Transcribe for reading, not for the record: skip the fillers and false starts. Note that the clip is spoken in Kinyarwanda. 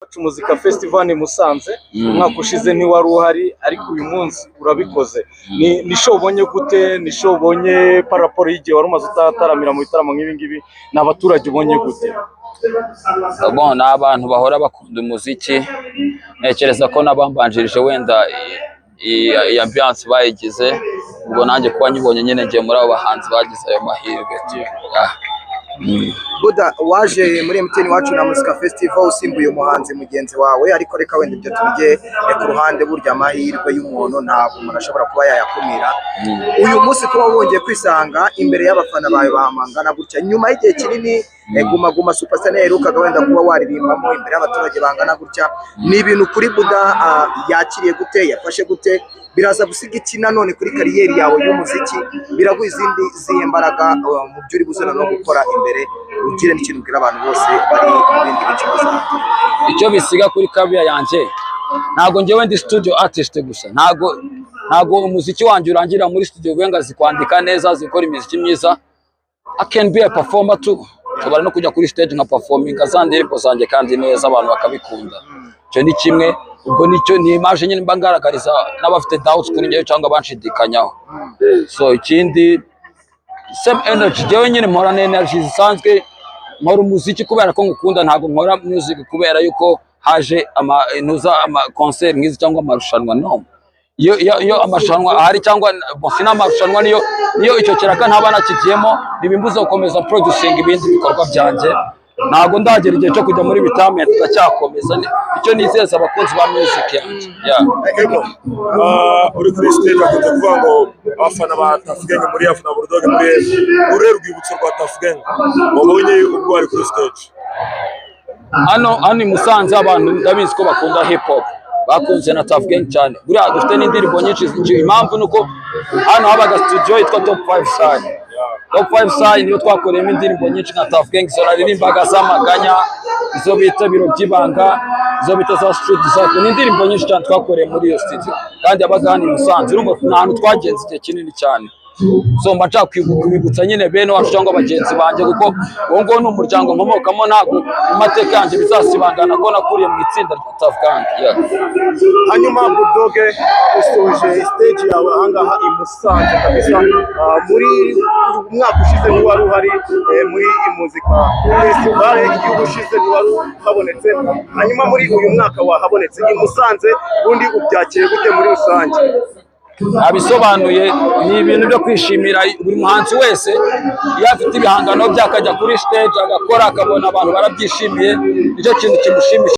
Iwacu Muzika Festival i Musanze. Umwaka ushize ntiwari uhari, ariko uyu munsi urabikoze. Ni show ubonye gute? Ni show ubonye par rapport y'igihe wari umaze utataramira mu bitaramo nk'ibi ngibi? Ni abaturage ubonye gute? Bon, ni abantu bahora bakunda umuziki. Ntekereza ko n'abambanjirije wenda iyi ambiance bayigize. Ubwo nanjye kuba nyibonye nyine, ngiye muri abo bahanzi bagize ayo mahirwe. Yeah. Buda, waje muri MTN Iwacu na Muzika Festival usimbuye umuhanzi mugenzi wawe, ariko reka wenda ibyo tubijye ku ruhande. Burya amahirwe y'umuntu ntabwo umuntu ashobora kuba yayakumira. Uyu munsi kuba wongeye kwisanga imbere y'abafana bawe bamangana gutya nyuma y'igihe kinini, Guma Guma Superstar yaherukaga wenda kuba waririmbamo imbere y'abaturage bangana gutya, ni ibintu kuri Buda yakiriye gute, yafashe gute? Biraza gusiga iki nanone kuri career yawe y'umuziki? Biraguha izindi zihe mbaraga mu byo uri buzana no gukora imbere? Ugire n'ikintu ubwira abantu bose bari mu bindi bice bazaza. Icyo bisiga kuri career yanjye, ntabwo njyewe ndi studio artist gusa. Ntabwo umuziki wanjye urangirira muri studio ngo azi kwandika neza, azi gukora imiziki myiza. I can be a performer too. Nshobora no kujya kuri stage nka performinga za ndirimbo zanjye kandi neza, abantu bakabikunda. Icyo ni kimwe. Ubwo nicyo ni image nyine mba ngaragariza n'abafite doubts kuri njyewe cyangwa banshidikanyaho. So ikindi, same energy. Njyewe nyine mpora na energy zisanzwe. Nkora umuziki kubera ko ngukunda, ntabwo nkora music kubera yuko haje ama ntuza ama concert nk'izi cyangwa amarushanwa. No, iyo amarushanwa ahari cyangwa bon, si n'amarushanwa, niyo icyo kiraka ntaba nakigiyemo, ntibimbuza gukomeza producing ibindi bikorwa byanjye. Ntabwo ndagera igihe cyo kujya muri retirement, ndacyakomeza. Icyo nizeza abakunzi ba music yanjye, yeah. Ego, uri kuri stage bakunze kuvuga ngo abafana ba Tuff Gang muri abafana ba Bulldog muri uruhe rwibutso rwa Tuff Gang wabonye ubwo wari kuri stage? Hano i Musanze abantu ndabizi ko bakunda hip hop, bakunze na Tuff Gang cyane. Buriya dufite n'indirimbo nyinshi. Impamvu ni uko hano habaga studio yitwa Top 5 Side. Top 5 Side niyo twakoreyemo indirimbo nyinshi nka Tuff Gang, izo naririmbaga z'amaganya, izo bita biro by'ibanga, izo bita za Street Disciple. Ni indirimbo nyinshi cyane twakoreye muri iyo studio kandi yabaga hano i Musanze. Urumva ni ahantu twagenze igihe kinini cyane. So mba nshaka kubibutsa nyine bene wacu cyangwa bagenzi banjye, kuko uwo nguwo ni umuryango nkomokamo. Ntabwo mu mateka yanjye bizasibangana ko nakuriye mu itsinda rya Tuff Gang, yeah. Hanyuma Bulldog, usoje stage yawe ahangaha i Musanze kabisa. Muri umwaka ushize ntiwari uhari muri muzika festival, igihugu ushize ntiwari uhabonetse, hanyuma muri uyu mwaka wahabonetse i Musanze. Ubundi ubyakiriye gute muri rusange? Abisobanuye, ni ibintu byo kwishimira. Buri muhanzi wese iyo afite ibihangano bye akajya kuri stage agakora, akabona abantu barabyishimiye, nicyo kintu kimushimisha.